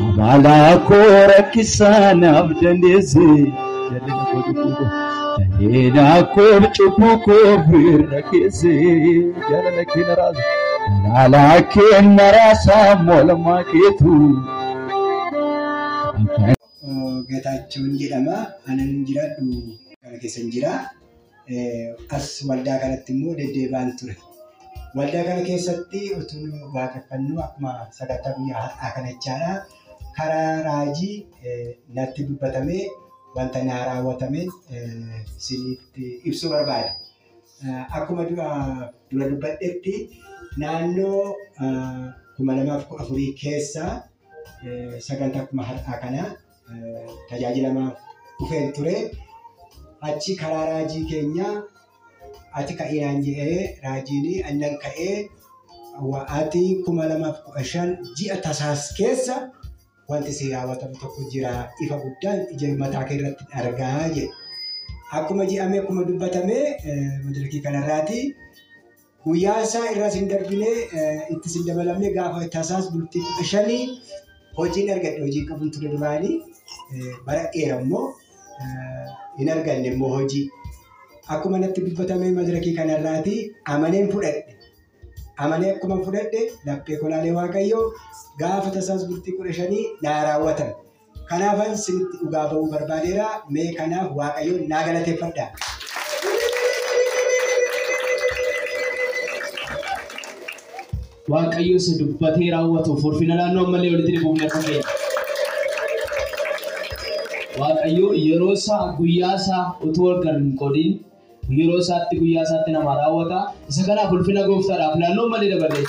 Amala koo rakkisaa naaf dandeesse. Jal'ina koo cubbuu koo. Jal'ina koo cubbuu koo birra keesse. Jaalala kee na raasa. Jaalala kee na raasa moolummaa keetu. Geetaachoon jedhama. Anan jiraadhu kana keessan jira. As waldaa kanatti immoo deddeebi'aan ture. Waldaa kana keessatti utuu waaqeffannu akkuma sagantaa guyyaa har'aa kana jechaadha. Karaa raajii natti dubbatamee wanta naa raawwatame isinitti ibsuu barbaada. Akkuma dura dubbadhetti naannoo 2014 keessa sagantaa akkuma har'aa kana tajaajilamaaf dhufeen ture. Achi karaa raajii keenyaa ati ka'ii naan jedhee raajiin annan ka'ee ati 2015 ji'a tasaas keessa wanti si raawwatamu tokko jira ifa guddaan ija mataa kee irratti argaa jedhe. Akkuma ji'ame akkuma dubbatame madarakii kanarraati guyyaa isaa irras hin darbine ittis hin dabalamne gaafa tasaas bultii 15 hojiin argadhe hojii qabuun ture duraanii bara dheeraa immoo hin arganne immoo hojii. Akkuma natti dubbatame madarakii kanarraati amaneen fudhadhe. Amanee akkuma fudhadhe laphee kolaalee Waaqayyoo gaafa tasaas bultii 15 naa raawwatan. Kanaafan isinitti dhugaa ba'uu barbaadeera. Mee kanaaf Waaqayyoon naa galateeffadha. Waaqayyo isa dubbatee raawwatuuf ulfina naannoo ammallee walitti dhibuuf akka keenya. Waaqayyo yeroo isaa guyyaa isaa utuu wal hin qoodiin yeroo isaatti guyyaa isaatti nama raawwata. Isa kanaaf ulfina gooftaadhaaf naannoo malee dabarre.